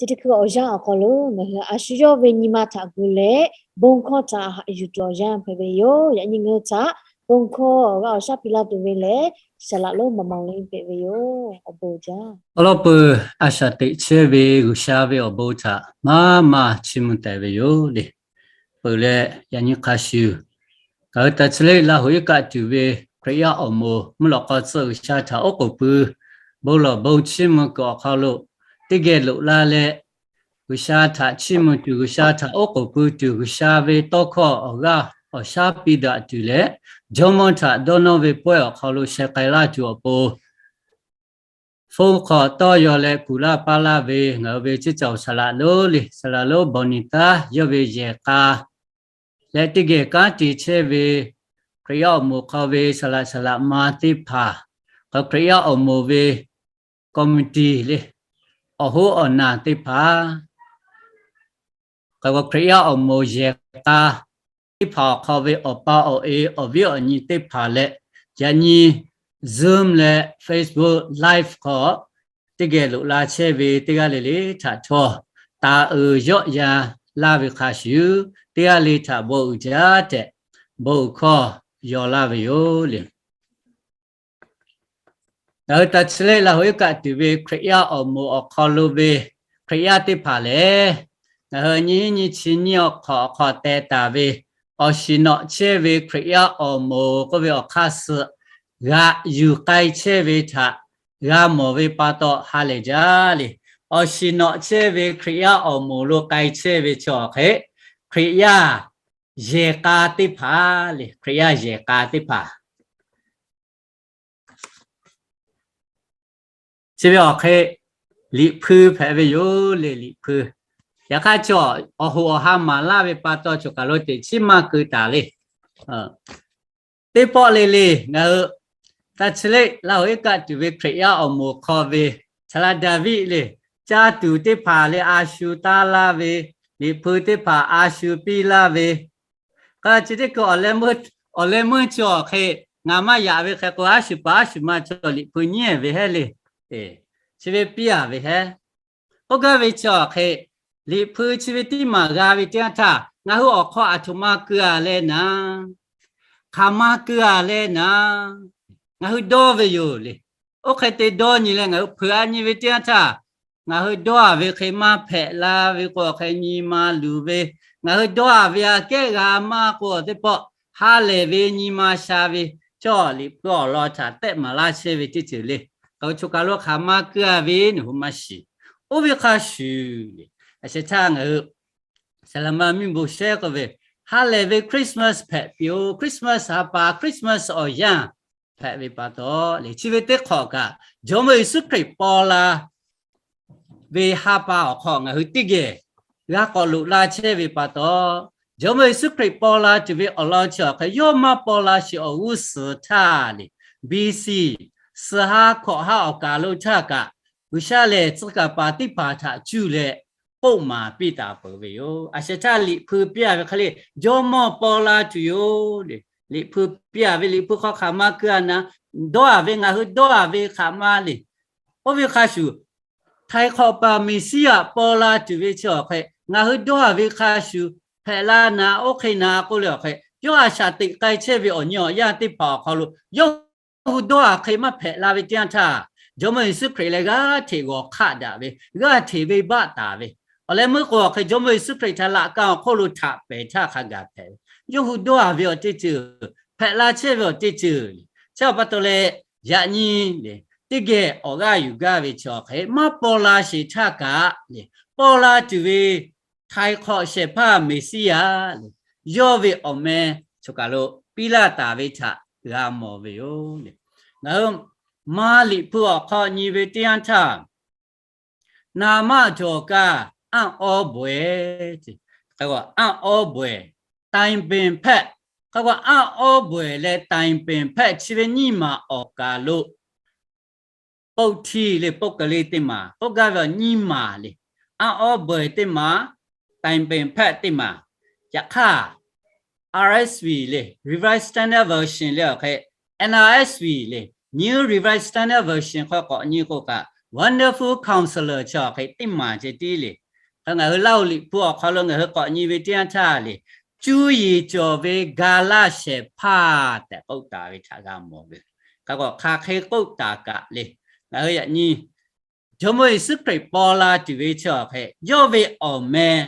Chi teˇ hkui awˬ yanˇ awˬ hk'aw lo ngaˬ hui a shu yawˇ ve nyi ma htaꞈ gu leh, bon hkawˇ htaꞈ haꞈ yuˬ tuˬ awˬ yanˇ hpehꞈ ve yoˬ. Yaꞈ nyi ngaˬ hui htaꞈ bon hkawˇ awˬ g'aˇ awˬ shaˉ piˇ laˇ tuˬ ve lehˬ, Saˍ laꞈ lonˉ Maˍ Maˍ Lin hpehꞈ ve yoˬ. Awˬ bon jaˇ. Awˬ lawn peuˬ, a shaꞈ teꞈ chehˇ ve G'uiˬsha ve awˬ bon htaꞈ maˇ maˇ chiˇ mvuh taˍ ve yoˬ le. Peuˬ leh, yaꞈ nyi hk'a shuˍ, ngaˬ hui taꞈ chi leˆ Laˇ huˍ iˉ kaˆ tuˬ ve Hkriꞈ yaˇ awˬ moˍ mvuhˇ lawꞈ k'aw tcuh G'uiˬsha htaꞈ oˉ k'oˍ pui bon lawˬ bon chiˇ mvuh kuiˬ awˬ hk'aw lo teˇ geh loꞈ la leh, G'uiˬsha htaꞈ chiˇ mvuh tuˬ, G'uiˬsha htaꞈ oˉ k'oˍ pui tuˬ, G'uiˬsha ve tawˇ hkawˇ awˬ g'aˇ awˬ shaˉ piˇ daꞈ tuˬ leh, Jawˇmawˇ htaꞈ dawˇ nawˇ ve pawehˇ awˬ hk'aw lo sheh k'ai laˇ tuˬ awˬ pon, phone hk'aw tawˇ yaw leh kuˬ laˇ paˇ laˇ ve ngaˬ hui ve ceˇ cawˬ saˍ laꞈ lonˉ le, saˍ laꞈ lonˉ Bawˬniˍtaˉ yawˇ ve yehˬ k'a leh teˇ geh kanˉ te chehˇ ve Hkriꞈ yaˇ awˬ moˍ hk'aw ve saˍ laꞈ saˍ laꞈ ma teˇ hpaˍ, k'o Hkriꞈ yaˇ awˬ moˍ ve committee le, awˬ hoˉ awˬ naˬ teˇ hpaˍ, k'o Hkriꞈ yaˇ awˬ moˍ yehˬ k'a teˇ hpaˍ awˬ hk'aw ve awˬ pa awˬ e awˬ viˉ awˬ nyi teˇ hpaˍ leh, yaꞈ nyi Zoom leh Facebook Live hk'aw teˇ geh loꞈ la chehˇ ve teˇ g'aˇ le le htaꞈ htawˇ, taˍ uiˍ yawˆ yan laˇ ve hk'a shuˍ, teˇ g'aˇ le htaꞈ bon uiˍ jaˇ tehꞈ bon uiˍ hkawˇ yaw laˇ ve yoˬ le. Ngaˬ hui taꞈ chi leˆ Laˇ huˍ iˉ kaˆ tuˬ ve Hkriꞈ yaˇ awˬ moˍ awˬ hk'aw lo ve Hkriꞈ yaˇ teˇ hpaˍ lehˬ, ngaˬ hui nyiˇ nyiˇ chi nyiˇ awˬ hk'awꞈ awˬ hk'aw teh taˍ ve awˬ shiˍ nawꞈ chehˇ ve Hkriꞈ yaˇ awˬ moˍ k'oˆ ve awˬ hk'aˇ suh g'aꞈ yuˬ k'ai chehˇ ve htaꞈ g'a mawˬ ve pa taw ha lehˬ jaˇ le. Awˬ shiˍ nawꞈ chehˇ ve Hkriꞈ yaˇ awˬ moˍ lo k'ai chehˇ ve chi awˬ hk'e, Hkriꞈ yaˇ yehˬ k'a teˇ hpaˍ le, Hkriꞈ yaˇ yehˬ k'a teˇ hpaˍ chi ve awˬ hk'e liꞈ hpui hpehꞈ ve yoˬ le, liꞈ hpui. Yaꞈ hk'aˇ chi awˬ hoꞈ awˬ ha maˍ laˇ ve pa taw choˬ kaˬ lo teꞈ chiˉ maˇ keu taˍ le. Teˇ pawˆ le le ngaˬ hui taꞈ chi leˆ Laˇ huˍ iˉ kaˆ tuˬ ve Hkriꞈ yaˇ awˬ moˍ hk'aw ve Saˍ laꞈ Daˍviˆ le, caˇ tuˬ teˇ hpaˍ leh a shu taˇ laˇ ve, liꞈ hpui teˇ hpaˍ a shu piˇ laˇ ve, k'a chi teˇ hkui awˬ leh meuˇ chi awˬ hk'e ngaˬ maˇ yaꞈ ve hk'e k'o, a shu paˍ a shu ma chi liꞈ hpui nyiˉ ve heˉ le. Chi ve piˇ a ve heˉ. K'oˆ gaˇ ve chi awˬ hk'e, liꞈ hpui chi ve tiˉ maˬ g'a ve teˇ yanˇ htaˇ, ngaˬ hui awˬ hk'aw aˬ htoꞈ ma keu a leh naˍ, hk'aˬ ma keu a leh naˍ, ngaˬ hui dawˇ ve yoˬ le. Oˇ hk'e te dawˇ nyi leh ngaˬ hui hpeuꞈ a nyi ve teˇ yanˇ htaˇ, ngaˬ hui dawˇ a ve hk'e maˇ hpehꞈ la ve k'o, hk'e nyi ma luˬ ve, ngaˬ hui dawˇ a ve aꞈ kehˉ g'a maˇ k'o, teˇ pawˆ ha lehˬ ve nyi ma sha ve, chaw liꞈ hpu awˬ lawn htaꞈ tehˆ maˍ laˇ chehˇ ve teˇ ceuˬ le. K'o choˬ kaˬ lo hk'aˬ ma keu a ve nawˬ hui maˇ shiˍ. Oˇ ve hk'a shuˍ le, a sheh htaˇ ngaˬ hui saˍ laꞈ ma miˇ bon shehˉ k'oˆ ve, ha lehˬ ve Christmas hpehꞈ piˇ-oˬ. Christmas ha pa, Christmas awˬ yanˇ hpehꞈ ve pa taw le, chi ve teˇ hk'awꞈ kaꞈ Jawˇmawˇ Yeˍsuˆ Hkriꞈ paw la ve ha pa awˬ hk'aw ngaˬ hui teˇ geh g'a k'awꞈ loꞈ la chehˇ ve pa taw, Jawˇmawˇ Yeˍsuˆ Hkriꞈ paw la tuˬ ve awˬ lawn chi awˬ hk'e, yawˇ maˇ paw la sheˍ awˬ g'uˇ suhˍ htaˇ le, B C suhˍ ha hkawꞈ ha awˬ kaˬ lo htaˇ kaꞈ, G'uiˬsha lehˬ tcuh kaˍ paˍ teˇ hpaˍ htaꞈ cuˇ leh k'oˆ maˍ piˇ taˍ peuˬ ve yoˬ. A sheh htaˇ liꞈ hpui piˇ a ve hk'e le, Jawˇmawˇ paw la tuˬ yoˬ le. Liꞈ hpui piˇ a ve, liꞈ hpui hk'aw hk'aˬ ma keu a naˍ, dawˇ a ve, ngaˬ hui dawˇ a ve hk'aˬ ma le. Oˇ ve hk'a shuˍ, htaiˍ hk'awꞈ paˍ Meˍsiˉyaꞈ paw la tuˬ ve chi awˬ hk'e, ngaˬ hui dawˇ a ve hk'a shuˍ hpehꞈ la naˍ, oˇ hk'e naˍ k'oˆ le awˬ hk'e, yawˇ a shaꞈ teꞈ k'ai chehˇ ve awˬ nyi awˬ yanˇ teˇ hpaˍ awˬ hk'aw lo yawˇ hui dawˇ a hk'e maˇ hpehꞈ la ve teˇ yanˇ htaˇ, Jawˇmawˇ Yeˍsuˆ Hkriꞈ leh g'aˇ hteꞈ g'awˬ hk'aˆ daꞈ ve, g'aˇ hteꞈ venˇbaˆ taˍ ve, awˬ leh meuˇ k'o awˬ hk'e Jawˇmawˇ Yeˍsuˆ Hkriꞈ htaꞈ laꞈ ka awˬ hk'oˆ lo htaꞈ pehˍ htaˇ hk'a gaˬ hpehꞈ ve, yawˇ hui dawˇ a ve awˬ teˇ ceuˬ, hpehꞈ la chehˇ ve awˬ teˇ ceuˬ, chi awˬ pa taw leh yaꞈ nyi le, teˇ geh awˬ g'aˇ yuˬ gaˇ ve chi awˬ hk'e maˇ paw la sheˍ htaˇ kaꞈ le, paw la tuˬ ve htaiˍ hk'awꞈ shehˍ hpaˇ Meˍsiˉyaꞈ le, yawˇ ve awˬ meh choˬ kaˬ lo piˇ laˇ taˍ ve htaꞈ g'a mawˬ ve yoˬ le. Ngaˬ hui ma liꞈ hpu awˬ hk'aw nyi ve teˇ yanˇ htaˇ, naˍ maˆ cawˬ kaꞈ anˇ awˇ bawehˬ, anˇ awˇ bawehˬ, တိုင်ပင်ဖက်, hk'a k'a anˇ awˇ bawehˬ leh တိုင်ပင်ဖက် chi ve nyiˇ maˬ awˬ kaˬ lo ပုဒ်ထီ le, ပုဂ္ဂလိက teˇ maˬ k'oˆ gaˇ ve awˬ nyiˇ maˬ le. Anˇ awˇ bawehˬ teˇ maˬ, တိုင်ပင်ဖက် teˇ maˬ. Yaꞈ hk'aˇ, R S V le, Revised Standard Version le awˬ hk'e, N R S V le, New Revised Standard Version hk'aw k'awꞈ nyi k'o kaꞈ Wonderful Counselor chi awˬ hk'e teˇ maˬ ceh tiˉ le. Hk'e ngaˬ hui Laˇ huˍ liꞈ hpu awˬ hk'aw lo ngaˬ hui k'awꞈ nyi ve teˇ yanˇ htaˇ le, cuˇ yiˍ cawˬ ve ga laˇ shehˍ hpaˇ tehꞈ k'oˆ taˍ ve htaꞈ g'a mawˬ ve. Hk'a k'o hk'aˬ hk'e k'oˆ taˍ kaꞈ le, ngaˬ hui yaꞈ nyi Jawˇmawˇ Yeˍsuˆ Hkriꞈ paw la tuˬ ve chi awˬ hk'e, yawˇ ve awˬ meh,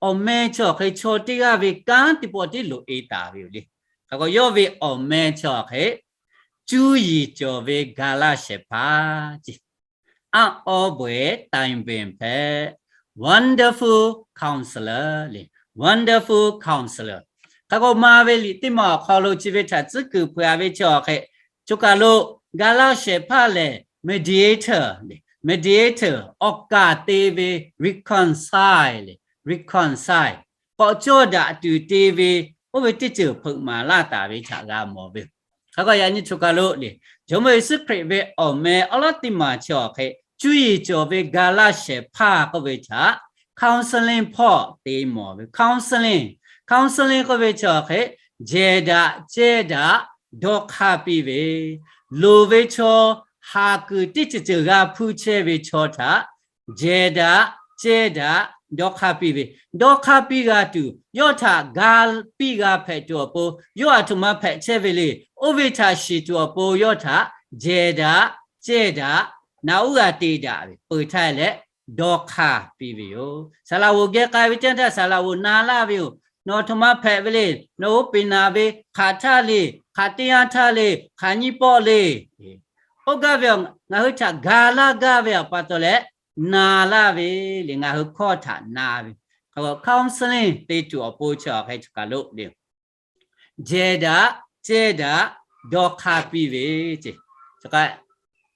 awˬ meh chi awˬ hk'e chaw teˇ g'aˇ ve kanˉ teˇ pawˆ tiˉ loꞈ e taˍ ve yoˬ le. Hk'a k'o yawˇ ve awˬ meh chi awˬ hk'e, cuˇ yiˍ cawˬ ve ga laˇ shehˍ hpaˇ ce, အံ့ဩဖွယ်တိုင်ပင်ဖက် Wonderful Counselor le, Wonderful Counselor. Hk'a k'o ma ve liꞈ teˇ maˬ awˬ hk'aw lo chi ve htaꞈ tcuhˉ kuiˬ hpeuꞈ a ve chi awˬ hk'e, choˬ kaˬ lo ga laˇ shehˍ hpaˇ lehˬ mediator le, mediator awˬ kaˍ te ve, reconcile le, reconcile k'awꞈ cawˇ daꞈ tuˬ te ve, oˇ ve teˇ ceuˬ hpeuꞈ maˍ laˇ taˍ ve htaꞈ g'a mawˬ ve. Hk'a k'o yaꞈ nyi choˬ kaˬ lo le, Jawˇmawˇ Yeˍsuˆ Hkriꞈ ve awˬ meh awˉ lawˉ teˇ maˬ chi awˬ hk'e, cuˇ yiˍ cawˬ ve ga laˇ shehˍ hpaˇ k'oˆ ve htaꞈ counselling hpawˇ te mawˬ ve. Counselling, counselling k'oˆ ve chi awˬ hk'e, jehˬ daꞈ cehˇ daꞈ dawˇ hk'aˇ piˇ ve, loˍ ve chaw, haˍ kuiˬ teˇ ceuˬ ceuˬ g'a hpuˇ chehˇ ve chaw htaꞈ jehˬ daꞈ cehˇ daꞈ dawˇ hk'aˇ piˇ ve, dawˇ hk'aˇ piˇ g'a tuˬ, yawˇ htaꞈ ga piˇ g'a hpehꞈ tuˬ awˬ pon, yawˇ aˬ htoꞈ ma hpehꞈ chehˇ ve le, oˇ ve htaꞈ shiˍ tuˬ awˬ pon yawˇ htaꞈ jehˬ daꞈ cehˇ daꞈ naꞈ uˉ g'a te daꞈ ve peuˬ htaˇ leh, dawˇ hk'aˇ piˇ ve yoˬ. Saˍ laꞈ g'oˍ geh k'ai ve teˇ yanˇ htaˇ saˍ laꞈ g'oˍ na laˇ ve yoˬ. Nawˬ aˬ htoꞈ ma hpehꞈ ve le, nawˬ oˇ peꞈ naˍ ve hk'aˬ htaˇ le, hk'aˬ teˇ yanˇ htaˇ le, hk'aˬ nyiˇ pawˆ le, k'oˆ gaˇ ve, ngaˬ hui htaꞈ ga laˇ gaˇ ve awˬ pa taw leh, na laˇ ve le, ngaˬ hui hkawˇ htaꞈ na ve. Hk'a k'o counselling te tuˬ awˬ pon chi awˬ hk'e choˬ kaˬ lo le, jehˬ daꞈ cehˇ daꞈ dawˇ hk'aˇ piˇ ve ce.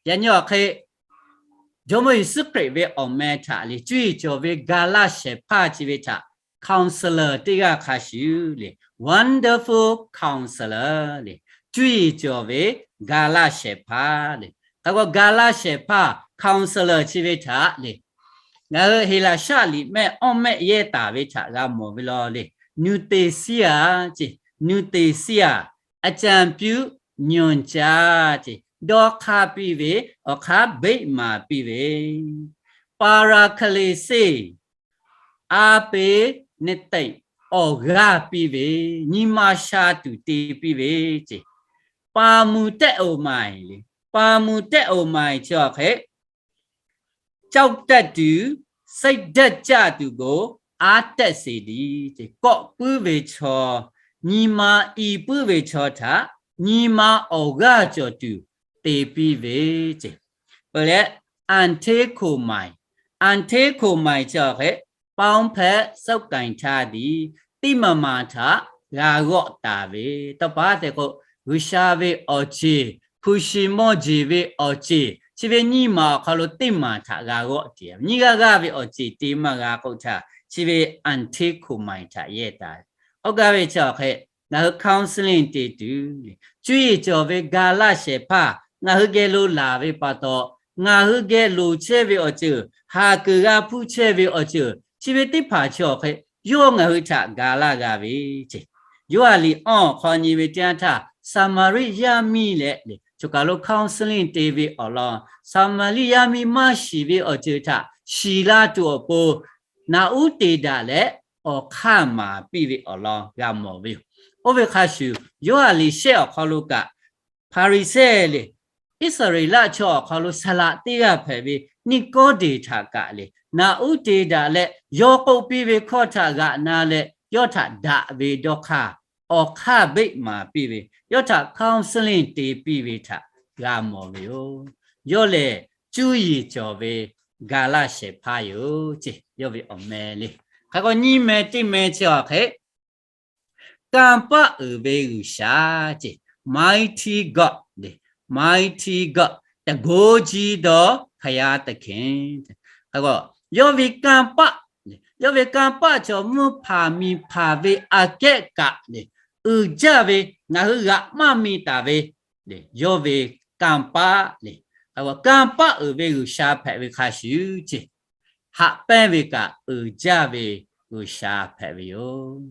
Yaꞈ nyi awˬ hk'e, Jawˇmawˇ Yeˍsuˆ Hkriꞈ ve awˬ meh htaꞈ le, cuˇ yiˍ cawˬ ve ga laˇ shehˍ hpaˇ chi ve htaꞈ counselor teˇ g'aˇ hk'a shuˍ le, wonderful counselor le, cuˇ yiˍ cawˬ ve ga laˇ shehˍ hpaˇ le. Hk'a k'o ga laˇ shehˍ hpaˇ counselor chi ve htaꞈ le, ngaˬ hui Heˍlaˍsaˆ liꞈ mehˆ awˇ mehˆ yehˇ taˍ ve htaꞈ g'a mawˬ ve law le, နုသေစေခြင်း ce, နုသေစေခြင်း အကြံပြုညွှန်ကြား ce, dawˇ hk'aˇ piˇ ve, awˬ hk'aˇ ဗိမာန် piˇ ve, ပၤရၤကလ့ၣ်သေ့ အားပေးနှစ်သိမ့် awˬ g'aˇ piˇ ve, nyi ma sha tuˬ te piˇ ve ce. ပာ်မူတတ်အိုမၢႆ le, ပာ်မူတတ်အိုမၢႆ chi awˬ hk'e, ကြောက်တတ်သူ, စိတ်ဓာတ်ကျသူကို အားတက်စေသည် ce, kawˆ puiˉ ve chaw, nyi ma i puiˉ ve chaw htaꞈ nyi ma awˬ g'aˇ cawˬ tuˬ te piˇ ve ce. Peuˬ leh, အန်ထေးခိၣ်မၢႆ, အန်ထေးခိၣ်မၢႆ chi awˬ hk'e, ပေါင်းဖက်ဆုပ်ကိုင်ထားသည်, teˇ maˍ maˍ htaꞈ g'a g'awˆ taˍ ve, tawˇ pa te k'o, G'uiˬsha ve awˬ ceˬ, hpu shi mawˇ jeˬ ve awˬ ceˬ, chi ve nyiˇ maˍ awˬ hk'aw lo teˇ maˍ htaꞈ g'a g'awˆ te ve, nyiˇ g'aˇ g'aˇ ve awˬ ceˬ te maˇ g'a k'oˆ htaˇ, chi ve အန်ထေးခိၣ်မၢႆ htaꞈ yehˇ taˍ ve. Awˬ g'aˇ ve chi awˬ hk'e, ngaˬ hui counselling te tuˬ, cuˇ yiˍ cawˬ ve ga laˇ shehˍ hpaˇ ngaˬ hui geh lo laˬ ve pa taw, ngaˬ hui geh loˍ chehˇ ve awˬ ceuˬ, haˍ kuiˬ g'a hpuˇ chehˇ ve awˬ ceuˬ, chi ve teˇ hpaˍ chi awˬ hk'e, yawˇ ngaˬ hui htaꞈ ga laˇ g'a ve ce. Yoˇhanˬ liꞈ awˇ awˬ hk'aw nyi ve teˇ yanˇ htaˇ, Saˍmaˍriˆ yaˇ miˇ leh le, choˬ kaˬ lo counselling te ve awˬ lawn, Saˍmaˍriˆ yaˇ miˇ maˇ shiˍ ve awˬ ceuˬ htaꞈ shiˍ la tuˬ awˬ pon, naꞈ uˉ te daꞈ leh, awˬ hk'aˇ maˍ piˇ ve awˬ lawn g'a mawˬ ve yoˬ. Oˇ ve hk'a shuˍ, Yoˇhanˬ liꞈ shehˆ awˬ hk'aw lo kaꞈ, Hpaˍriˍsehˇ le, Iˉsaˍreˍlaˆ chaw awˬ hk'aw lo saˍ laꞈ teˇ g'aˇ hpehꞈ ve Niˆkawˇdeˍ htaꞈ kaꞈ le, naꞈ uˉ te daꞈ leh, yawˇ k'oˆ piˇ ve hkawˇ htaꞈ g'aꞈ na leh, yawˇ htaꞈ daꞈ ve dawˇ hk'aˇ, awˬ hk'aˇ beˆ maˍ piˇ ve, yawˇ htaꞈ counselling te piˇ ve htaꞈ g'a mawˬ ve yoˬ. Yawˇ lehˬ, cuˇ yiˍ cawˬ ve ga laˇ shehˍ hpaˇ yoˬ ce. Yawˇ ve awˬ meh le. Hk'e k'o nyiˇ meh teˇ meh chi awˬ hk'e, kanˇ paˆ uiˍ ve G'uiˬsha ce, mighty God le, mighty God, တန်ခိုးကြီးသောဘုရားသခင် Hk'e k'o, yawˇ ve kanˇ paˆ, yawˇ ve kanˇ paˆ cawˬ mvuhˇ hpaˍ miˬ hpaˍ ve aꞈ kehˉ kaꞈ le, uiˍ jaˇ ve, ngaˬ hui g'aꞈ maˇ mi taˍ ve, yawˇ ve kanˇ paˆ le. Hk'e k'o kanˇ paˆ uiˍ ve G'uiˬsha hpehꞈ ve hk'a shuˍ ce, haꞈ pehnˇ ve kaꞈ uiˍ jaˇ ve G'uiˬsha hpehꞈ ve yoˬ.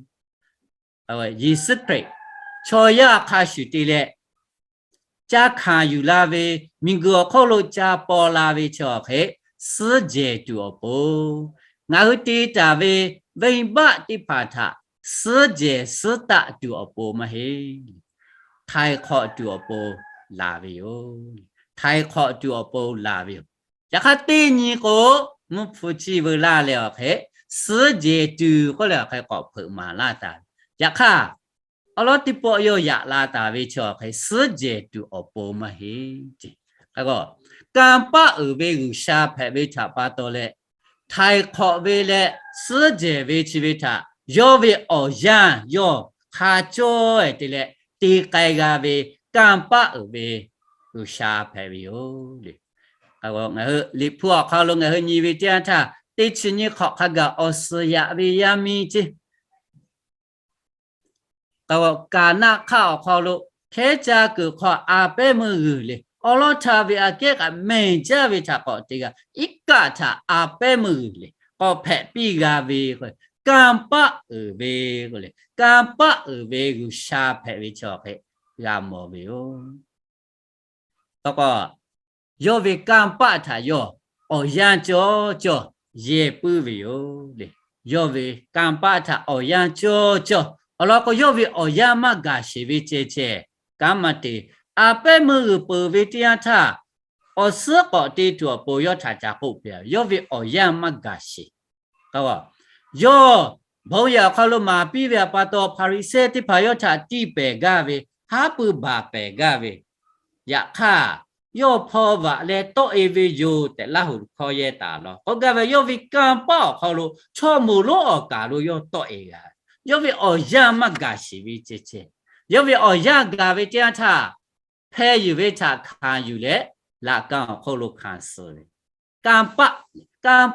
Yeˍsuˆ Hkriꞈ chaw yaˇ hk'a shuˍ te leh, ca hkanˍ yuˬ la ve, miˬguiˬ awˬ hk'oˆ lo ca paw la ve chi awˬ hk'e, suhˉ jehˬ tuˬ awˬ pon, ngaˬ hui te taˍ ve venˇbaˆ teˇ hpaˍ htaꞈ suhˉ jehˬ suhˉ taˆ tuˬ awˬ pon maˇ heˆ. Htaiˍ hk'awꞈ tuˬ awˬ pon laˬ ve yoˬ. Htaiˍ hk'awꞈ tuˬ awˬ pon laˬ ve yoˬ. Yaꞈ hk'aˇ teˇ nyi k'o, mvuhˇ hpu ciˇ veu laˇ leh awˬ hk'e, suhˉ jehˬ tuˬ k'oˆ leh awˬ hk'e k'awꞈ hpeuꞈ maˍ laˇ taˍ ve. Yaꞈ hk'aˇ, awˬ lawn teˇ pawˆ yawˇ yaꞈ la taˍ ve chi awˬ hk'e, suhˉ jehˬ tuˬ awˬ pon maˇ heˆ. Kanˇ paˆ uiˍ ve G'uiˬsha hpehꞈ ve htaꞈ pa taw leh, htaiˍ hk'awꞈ ve leh suhˉ jehˬ ve chi ve htaꞈ yawˇ ve awˬ yanˇ yawˇ hk'a cawˇ te leh te k'ai g'a ve kanˇ paˆ uiˍ ve G'uiˬsha hpehꞈ ve yoˬ. Ngaˬ hui Liꞈ hpu awˬ hk'aw lo ngaˬ hui nyi ve teˇ yanˇ htaˇ, teˇ chi nyiˇ hk'awꞈ hk'a gaˬ awˬ suhˍ yaꞈ ve yaˇ miˇ ceˇ, Kaˍnaˆ hk'aˆ awˬ hk'aw lo hkehˉ caˇ kuiˬ hk'aw a pehˉ meuˇ g'uiˬ le. Awˬ lawn htaˇ ve aꞈ kehˉ kaꞈ mehˬ jaˇ ve htaꞈ k'awꞈ te g'a, iˉ kaˆ htaꞈ a pehˉ meuˇ g'uiˬ le k'awꞈ hpehꞈ piˇ g'a ve, kanˇ paˆ uiˍ ve k'o le, kanˇ paˆ uiˍ ve G'uiˬsha hpehꞈ ve chi awˬ hk'e g'a mawˬ ve yoˬ. K'o, yawˇ ve kanˇ paˆ htaꞈ yawˇ awˬ yanˇ cawˇ cawˇ yehˬ puiˉ ve yoˬ le. Yawˇ ve kanˇ paˆ htaꞈ awˬ yanˇ cawˇ cawˇ, awˬ lawn k'o, yawˇ ve awˬ yanˇ maˇ gaˬ sheˍ ve ceh ceh, kanˉ maˇ te. A pehˉ meuˇ g'uiˬ peuˬ ve teˇ yanˇ htaˇ, awˬ suhˉ k'awꞈ te tuˬ awˬ pon yawˇ htaꞈ ca k'oˆ piˇ, yawˇ ve awˬ yanˇ maˇ gaˬ sheˍ. Yawˇ bon yehˬ awˬ hk'aw lo maˍ piˇ ve pa taw, Hpaˍriˍsehˇ teˇ hpaˍ yawˇ htaꞈ tiˇ pehˍ gaˇ ve, haˉ pui baˬ pehˍ gaˇ ve, yaꞈ hk'aˇ, yawˇ hpaw vaꞈ leh tawˆ-e ve yoˬ tehꞈ Laˇ huˍ hkawˇ yehˇ taˍ lawˬ. K'oˆ gaˇ ve, yawˇ ve kanˇ paˆ awˬ hk'aw lo chaw moˍ lonˉ awˬ kaˍ lo yawˇ tawˆ-e g'a. Yawˇ ve awˬ yanˇ maˇ gaˬ sheˍ ve ceh ceh, yawˇ ve awˬ yanˇ gaˬ ve teˇ yanˇ htaˇ, hpeh yuˬ ve htaꞈ hkanˍ yuˬ leh, laꞈ ka awˬ hk'oˆ lo hkanˍ suh ve kanˇ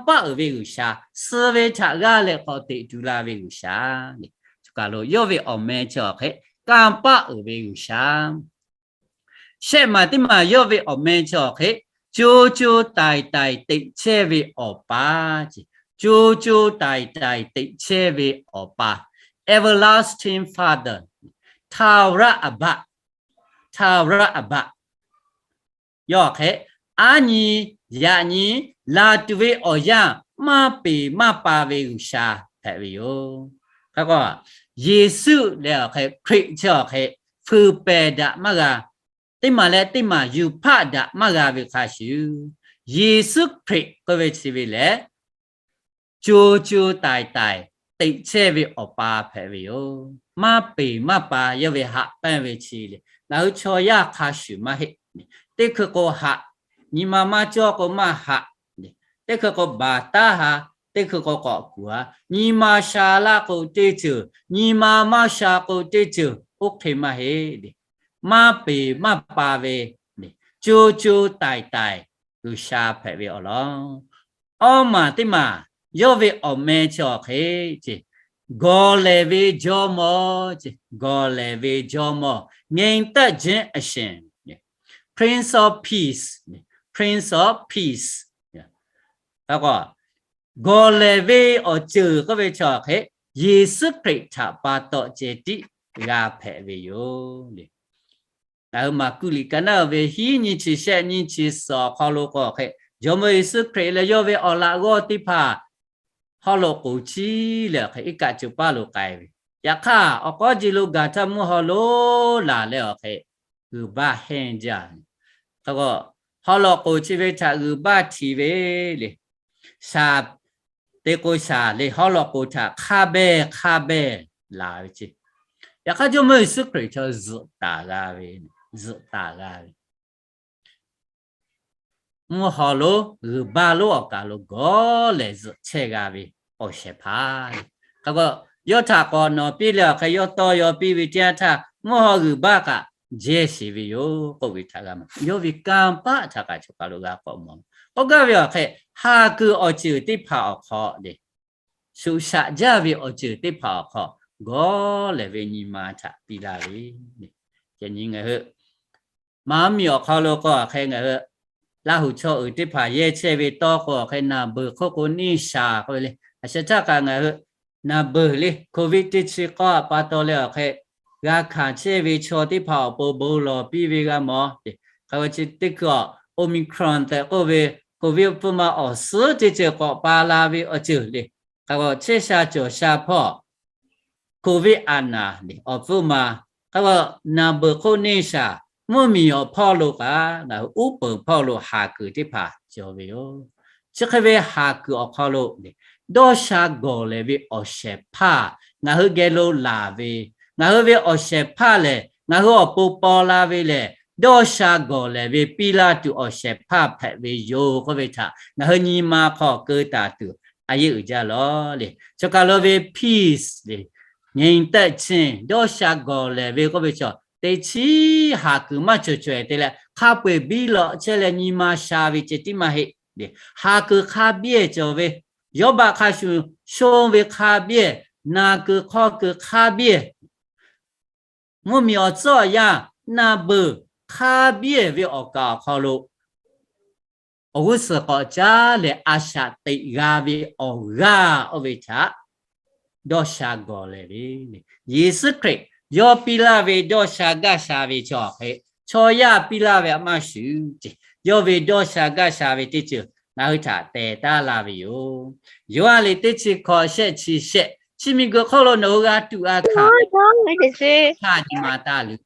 paˆ uiˍ ve G'uiˬsha, suh ve htaꞈ g'aˇ leh k'awꞈ teꞈ tu la ve G'uiˬsha. Yawˇ ve awˬ meh chi awˬ hk'e, kanˇ paˆ uiˍ ve G'uiˬsha. Shehˆ maˬ teˇ maˬ yawˇ ve awˬ meh chi awˬ hk'e, co co taiˍ taiˍ teꞈ chehˇ ve awˬ pa, co co taiˍ taiˍ teꞈ chehˇ ve awˬ pa, Everlasting Father, ထာဝရ အဘ ထာဝရ အဘ yawˇ hk'e, aˉ nyi yaꞈ nyi laˬ tuˬ ve awˬ yanˇ maˇ peˍ maˇ pa ve G'uiˬsha hpehꞈ ve yoˬ. Hk'e k'o, Yeˍsuˆ leh awˬ hk'e Hkriꞈ chi awˬ hk'e, fuiˍ pehˍ daꞈ maˇ g'a, teˇ maˬ leh teˇ maˬ yuˬ hpaˆ daꞈ maˇ g'a ve hk'a shuˍ, Yeˍsuˆ Hkriꞈ k'oˆ ve chi ve lehˬ, co co taiˍ taiˍ teꞈ chehˇ ve awˬ pa hpehꞈ ve yoˬ. Maˇ peˍ maˇ pa yawˇ ve haꞈ pehnˇ ve chi le. Ngaˬ hui chaw yaˇ hk'a shuˍ maˇ heˆ. Teˇ hkui k'o haꞈ, nyi ma maˇ cawˇ k'o maˇ haꞈ. Teˇ hkui k'o baˬ taˉ ha, teˇ hkui k'o k'awꞈ kuˬ ha. Nyi ma sha laˇ k'o teˇ ceuˬ, nyi ma maˇ sha k'o teˇ ceuˬ, oˇ hk'e maˇ heˆ. Maˇ peˍ maˇ pa ve, co co taiˍ taiˍ G'uiˬsha hpehꞈ ve awˬ lawn. Awˇ maˬ teˇ maˬ, yawˇ ve awˬ meh chi awˬ hk'e, gawˬ lehˬ ve jawˇmawˇ, gawˬ lehˬ ve jawˇmawˇ, ငြိမ်သက်ခြင်းအရှင်, Prince of Peace, Prince of Peace. Gawˬ lehˬ ve awˬ ceuˬ k'oˆ ve chi awˬ hk'e, Yeˍsuˆ Hkriꞈ htaꞈ pa taw ceh tiˉ g'a hpehꞈ ve yoˬ. Ngaˬ hui Maˍkuˆ liꞈ ka naˉ ve hiˉ nyiˇ chi shehˆ nyiˇ chi suhˍ awˬ hk'aw lo k'o hk'e, Jawˇmawˇ Yeˍsuˆ Hkriꞈ leh yawˇ ve awˬ laꞈ g'awˇ teˇ hpaˍ haw loꞈ k'oˍ chiˇ leh awˬ hk'e iˉ kaˆ co paˇ lo k'ai ve. Yaꞈ hk'aˇ, awˬ k'awˉ ji lo gaˬ htaˇ mvuhˇ haw lonˉ laˬ leh awˬ hk'e, g'uiˬ baˇ hehnˇ jaˇ ve. Hk'e k'o, haw loꞈ k'oˍ chi ve htaꞈ g'uiˬ baˇ htiꞈ ve le. Shaˍ, teˇ k'o shaˍ le, haw loꞈ k'oˍ htaꞈ hk'a behˇ hk'a behˇ laˬ ve ce. Yaꞈ hk'aˇ, Jawˇmawˇ Yeˍsuˆ Hkriꞈ chaw zuhꞈ taˍ g'a ve, zuhꞈ taˍ g'a ve, mvuhˇ haw lonˉ g'uiˬ baˇ lonˉ awˬ kaˍ lo gawˬ lehˬ zuhꞈ chehˇ g'a ve awˬ shehˍ hpaˇ. Hk'e k'o, yawˇ htaꞈ k'awꞈ nawˍ piˇ leh awˬ hk'e yawˇ tawˇ yaw piˇ ve teˇ yanˇ htaˇ, mvuhˇ haw g'uiˬ baˇ kaꞈ jehˇ sheˍ ve yoˬ k'oˆ ve htaꞈ g'a mawˬ. Yawˇ ve kanˇ paˆ htaꞈ kaꞈ choˬ kaˬ lo g'a k'awꞈ mawˬ. K'oˆ gaˇ ve awˬ hk'e, ha kuiˬ awˬ ceuˬ teˇ hpaˍ awˬ hk'aw le, shuꞈ shaꞈ jaˇ ve awˬ ceuˬ teˇ hpaˍ awˬ hk'aw gawˬ lehˬ ve nyi ma htaꞈ piˇ laˇ ve, yaꞈ nyi ngaˬ hui Maˍ miˬ awˬ hk'aw lo k'o hk'e ngaˬ hui Laˇ huˍ chaw uiˍ teˇ hpaˍ yehˇ chehˇ ve tawˇ k'o hk'e naˍ beuˬ hk'oˆ k'o neˇ shaˍ k'oˆ ve le. A sheh htaˇ kaꞈ ngaˬ hui naˍ beuˬ le, Covid teˇ chi k'awˇ pa taw leh awˬ hk'e g'a hkanˍ chehˇ ve chaw teˇ hpaˍ awˬ pon bon lawˬ piˇ ve g'a mawˬ. Hk'e chi teˇ hkui Omicron tehꞈ k'oˆ ve COVID awˬ hpfuhˇ ma awˬ suhˉ teˇ ceuˬ k'awꞈ pa la ve awˬ ceuˬ le. Hk'e chehˇ sha cawˬ sha hpawˇ COVID aˬ naˍ awˬ hpfuhˇ ma, hk'e naˬ beuˬ hk'oˆ neˇ shaˍ, mvuhˇ miˬ awˬ hpawˇ lo kaꞈ ngaˬ hui uˉ peunˍ hpawˇ lo haˍ kuiˬ teˇ hpaˍ cawˬ ve yoˬ. Chi hk'e ve haˍ kuiˬ awˬ hk'aw lo dawˇ sha gawˬ lehˬ ve awˬ shehˍ hpaˇ ngaˬ hui geh lo laˬ ve, ngaˬ hui ve awˬ shehˍ hpaˇ lehˬ ngaˬ hui awˬ pon paw la ve lehˬ, dawˇ sha gawˬ lehˬ ve piˇ laˇ tuˬ awˬ shehˍ hpaˇ hpehꞈ ve yoˬ k'oˆ ve htaꞈ ngaˬ hui nyi ma hk'aw keu taˍ tuˬ a yeˇ uiˍ jaˇ lawˬ le. Chaw kaˬ lo ve peace le, ငြိမ်သက်ခြင်း, dawˇ sha gawˬ lehˬ ve k'oˆ ve chaw teꞈ chiˉ haˍ kuiˬ maˇ cawˬ cawehˬ te leh hk'a peu-eˬ biˇ lawꞈ chehˇ leh nyi ma sha ve ceh tiˉ maˇ heˆ. Haˍ kuiˬ hk'a biˇ cawˬ ve, yawˇ baˆ hk'a shuˍ shonˇ ve hk'a biˇ, naˬ kuiˬ hk'aw kuiˬ hk'a biˇ, mvuhˇ miˬ awˬ tcuhˉ awˬ yanˇ, naˬ beuˬ hk'a biˇ ve awˬ kaˍ awˬ hk'aw lo awˬ g'uˇ suhˍ k'awꞈ caˉ lehˬ a shaꞈ teꞈ g'a ve awˬ g'aˇ oˇ ve htaꞈ dawˇ sha gawˬ lehˬ ve, Yeˍsuˆ Hkriꞈ yawˇ piˇ laˇ ve dawˇ sha gaˇ sha ve chaw hk'e, chaw yaˇ piˇ laˇ ve a maˇ shuˍ ce, yawˇ ve dawˇ sha gaˇ sha ve teˇ ceuˬ ngaˬ hui htaꞈ tehˬ taˉ laˇ ve yoˬ. Yoˇhanˬ liꞈ teˇ chi hkawꞈ shehˆ chi shehˆ, chi miˬguiˬ hk'oˆ lo nawˬ hui g'a tuꞈ g'a hkanˍ htaˇ nyi ma taˇ luˬ.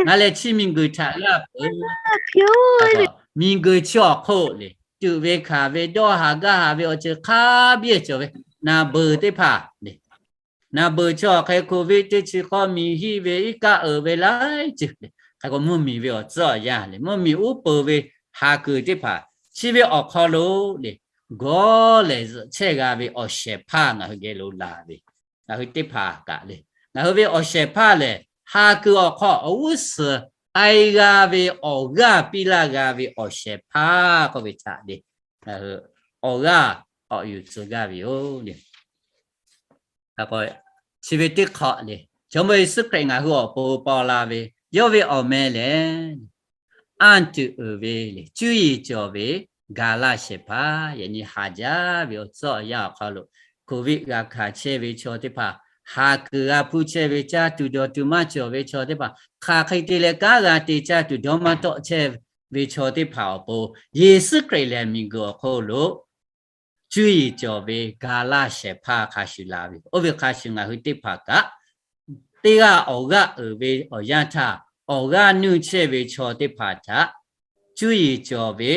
Ngaˬ lehˬ chi miˬguiˬ htaꞈ g'aˇ peuˬ. Miˬguiˬ chi awˬ hk'oˆ le, tuꞈ ve hkanˍ ve dawˇ haˍ gaˇ haˍ ve awˬ ceuˬ hk'a biˇ cawˬ ve, naˬ beuˬ teˇ hpaˍ le. Naˬ beuˬ chaw hk'e COVID teˇ chi hk'awˇ miˬ hiˆ ve iˉ kaˆ uiˍ ve laiˉ ceuˬ le. Hk'e k'o mvuhˇ miˬ ve awˬ tcuhˉ awˬ yanˇ le, mvuhˇ miˬ uˉ peunˍ ve haˍ kuiˬ teˇ hpaˍ chi ve awˬ hk'aw lo le, gawˇ lehˬ zuhꞈ chehˇ g'a ve awˬ shehˍ hpaˇ ngaˬ hui geh lo laˬ ve, ngaˬ hui teˇ hpaˍ kaꞈ le, ngaˬ hui ve awˬ shehˍ hpaˇ lehˬ haˍ kuiˬ awˬ hk'aw awˬ g'uˇ suhˍ k'ai g'a ve awˬ g'aˇ piˇ laˇ g'a ve awˬ shehˍ hpaˇ k'oˆ ve htaꞈ le, ngaˬ hui awˬ g'aˇ k'awꞈ yuˬ tcuh gaˇ ve yoˬ le. Chi ve teˇ hk'awꞈ le, Jawˇmawˇ Yeˍsuˆ Hkriꞈ ngaˬ hui awˬ pon paw la ve, yawˇ ve awˬ meh lehˬ anˇ tuˬ uiˍ ve le, cuˇ yiˍ cawˬ ve gaˬ laˇ shehˍ hpaˇ. Yaꞈ nyi haˍ jaˇ ve awˬ tcuhˉ awˬ yanˇ awˬ hk'aw lo COVID g'a hkanˍ chehˇ ve chaw teˇ hpaˍ, haˍ kuiˬ g'a hpuˇ chehˇ ve, caˇ tuˬ dawˬ tuˬ maˇ cawˬ ve chaw teˇ hpaˍ, hk'aˬ hk'e te leh kanˉ g'a te caˇ tuˬ dawˇ maˇ tawˆ chehˇ ve chaw teˇ hpaˍ awˬ pon, Yeˍsuˆ Hkriꞈ lehˬ miˬguiˬ awˬ hk'oˆ lo cuˇ yiˍ cawˬ ve gaˬ laˇ shehˍ hpaˇ hk'a shuˍ la ve, oˇ ve hk'a shuˍ ngaˬ hui teˇ hpaˍ kaꞈ teˇ g'aˇ awˬ g'aˇ uiˍ ve awˬ yanˇ htaˇ, awˬ g'aˇ nuˇ chehˇ ve chaw teˇ hpaˍ htaꞈ cuˇ yiˍ cawˬ ve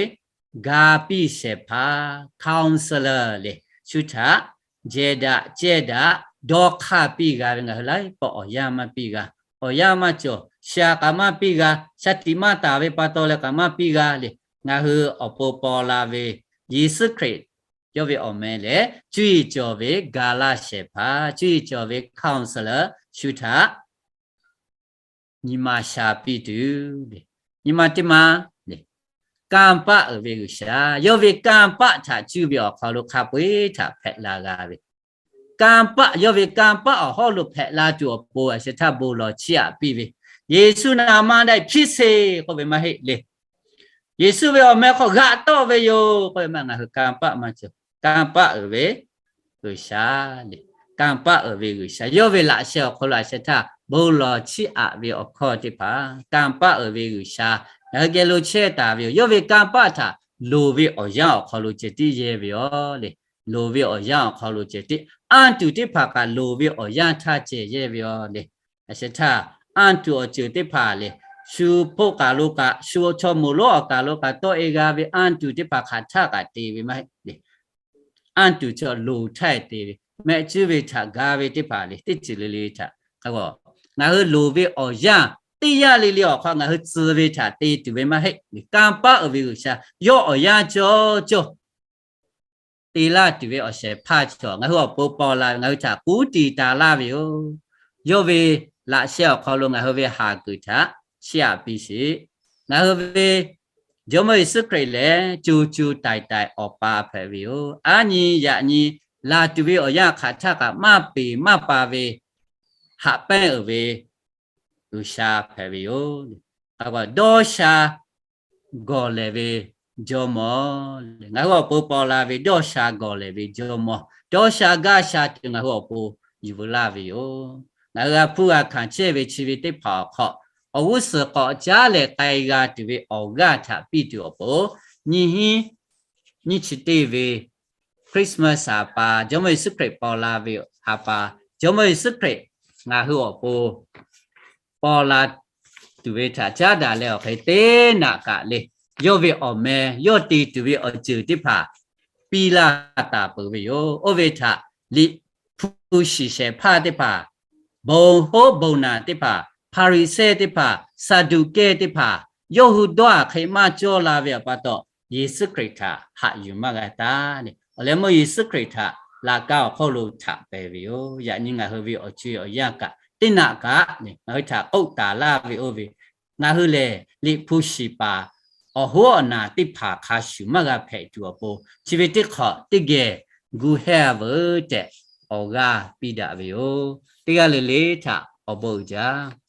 ga piˇ shehˍ hpaˇ, counselor le, shu htaꞈ jehˬ daꞈ cehˇ daꞈ dawˇ hk'aˇ piˇ g'a ve, ngaˬ hui laiˉ pawˆ awˬ yanˇ maˇ piˇ g'a. Awˬ yanˇ maˇ cawˬ, shaˍ kaꞈ maˇ piˇ g'a, shaˍ tiꞈ maˇ taˍ ve pa taw leh kaꞈ maˇ piˇ g'a le. Ngaˬ hui awˬ pon paw la ve Yeˍsuˆ Hkriꞈ yawˇ ve awˬ meh lehˬ cuˇ yiˍ cawˬ ve gaˬ laˇ shehˍ hpaˇ, cuˇ yiˍ cawˬ ve counselor shu htaꞈ nyi ma sha piˇ tuˬ le. Nyi ma teˇ ma le, kanˇ paˆ uiˍ ve G'uiˬsha, yawˇ ve kanˇ paˆ htaꞈ cuˇ ve awˬ hk'aw lo hk'a peu-eˬ htaꞈ hpehꞈ la g'a ve, kanˇ paˆ, yawˇ ve kanˇ paˆ awˬ hawˉ lo hpehꞈ la tuˬ awˬ pon a sheh htaˇ bon lawˬ chiˇ aꞈ piˇ ve, Yeˍsuˆ naˍ ma daꞈ hpiˇ sheˍ k'oˆ ve maˇ heˆ le. Yeˍsuˆ ve awˬ meh hk'aw g'aꞈ tawˆ ve yoˬ k'oˆ ve maˇ, ngaˬ hui kanˇ paˆ maˇ cawˬ. Kanˇ paˆ uiˍ ve G'uiˬsha le. Kanˇ paˆ uiˍ ve G'uiˬsha, yawˇ ve laꞈ sheh awˬ hk'aw lo a sheh htaˇ bon lawˬ chiˇ aꞈ ve awˬ hkawˇ teˇ hpaˍ, kanˇ paˆ uiˍ ve G'uiˬsha, ngaˬ hui geh lo chehˇ taˍ ve yoˬ. Yawˇ ve kanˇ paˆ htaꞈ loˍ ve awˬ yanˇ awˬ hk'aw lo ceh tiˉ yehˇ ve yoˬ le. Loˍ ve awˬ yanˇ awˬ hk'aw lo ceh tiˉ, anˇ tuˬ teˇ hpaˍ kaꞈ loˍ ve awˬ yanˇ htaˇ ceh yehˇ ve yoˬ le. A sheh htaˇ, anˇ tuˬ awˬ ceuˬ teˇ hpaˍ le, shu hpoˆ kaˬ lo kaꞈ, shu chaw moˍ lonˉ awˬ kaˬ lo kaꞈ tawˆ e g'a ve anˇ tuˬ teˇ hpaˍ hk'aˬ htaˇ kaꞈ te ve maˇ heˆ le. Anˇ tuˬ chaw loˍ htaˇ te ve, mehˆ cuˉ ve htaꞈ ga ve teˇ hpaˍ le, teˇ ceuˬ le le htaꞈ, ngaˬ hui loˍ ve awˬ yanˇ teˇ yanˇ le le awˬ hk'aw ngaˬ hui tcuh ve htaꞈ te tuˬ ve maˇ heˆ. Kanˇ paˆ uiˍ ve G'uiˬsha, yawˇ awˬ yanˇ cawˇ cawˇ te laˇ tuˬ ve awˬ shehˍ hpaˇ chaw ngaˬ hui awˬ pon paw la ve, ngaˬ hui htaꞈ kuˉ tiˍ taˍ laˇ ve yoˬ. Yawˇ ve laꞈ sheh awˬ hk'aw lo ngaˬ hui ve haˍ kuiˬ htaꞈ chiˇ aꞈ piˇ sheˍ. Ngaˬ hui ve Jawˇmawˇ Yeˍsuˆ Hkriꞈ lehˬ, co co taiˍ taiˍ Awˬ pa hpehꞈ ve yoˬ. Aˉ nyi yaꞈ nyi laˬ tuˬ ve awˬ yanˇ hk'aˬ htaˇ kaꞈ maˇ peˍ maˇ pa ve, haꞈ pehnˇ uiˍ ve G'uiˬsha hpehꞈ ve yoˬ. Dawˇ sha gawˬ lehˬ ve Jawˇmawˇ, ngaˬ hui awˬ pon paw la ve dawˇ sha gawˬ lehˬ ve Jawˇmawˇ, dawˇ sha gaˇ sha tuˬ ngaˬ hui awˬ pon yuˬ laˇ ve yoˬ. ngaˬ hui g'a hpuˇ g'a hkanˍ chehˇ ve chi ve teˇ hpaˍ awˬ hk'aw, awˬ g'uˇ suhˍ k'awꞈ caˉ leh k'ai g'a tuˬ ve awˬ g'aˇ htaꞈ piˇ tuˬ awˬ pon, nyiˇ hinˉ nyiˇ chi teˇ ve Christmas ha pa, Jawˇmawˇ Yeˍsuˆ Hkriꞈ paw la ve ha pa, Jawˇmawˇ Yeˍsuˆ Hkriꞈ ngaˬ hui awˬ pon paw la tuˬ ve htaꞈ caˉ daꞈ leh awˬ hk'e teˇ naꞈ kaꞈ le, yawˇ ve awˬ meh yawˇ te tuˬ ve awˬ ceuˬ teˇ hpaˍ piˇ laˇ taˍ peuˬ ve yoˬ. Oˇ ve htaꞈ liꞈ hpu shiˍ shehˍ hpaˇ teˇ hpaˍ, bon hoˉ bon naˬ teˇ hpaˍ, Hpaˍriˍsehˇ teˇ hpaˍ, Saˍduˍkehˇ teˇ hpaˍ, yawˇ hui dawˇ hk'e maˇ cawˇ la ve awˬ pa taw, Yeˍsuˆ Hkriꞈ htaꞈ haꞈ yuˬ maˇ g'a taˍ le. Awˬ leh meuˇ Yeˍsuˆ Hkriꞈ htaꞈ laꞈ ka awˬ hk'oˆ lo htaꞈ pehˍ ve yoˬ. Yaꞈ nyi ngaˬ hui ve awˬ co awˬ yanˇ kaꞈ teˇ naꞈ kaꞈ ngaˬ hui htaꞈ k'oˆ taˍ laˇ ve oˇ ve, ngaˬ hui lehˬ liꞈ hpu shiˍ paˍ awˬ hoˉ awˬ naˬ teˇ hpaˍ hk'a shuˍ maˇ g'a hpehꞈ tuˬ awˬ pon, chi ve teˇ hk'awꞈ teˇ geh gu hehˇ a veuˬ tehꞈ awˬ g'aˇ piˇ daꞈ ve yoˬ. Teˇ g'aˇ le le htaꞈ awˬ bon uiˍ jaˇ.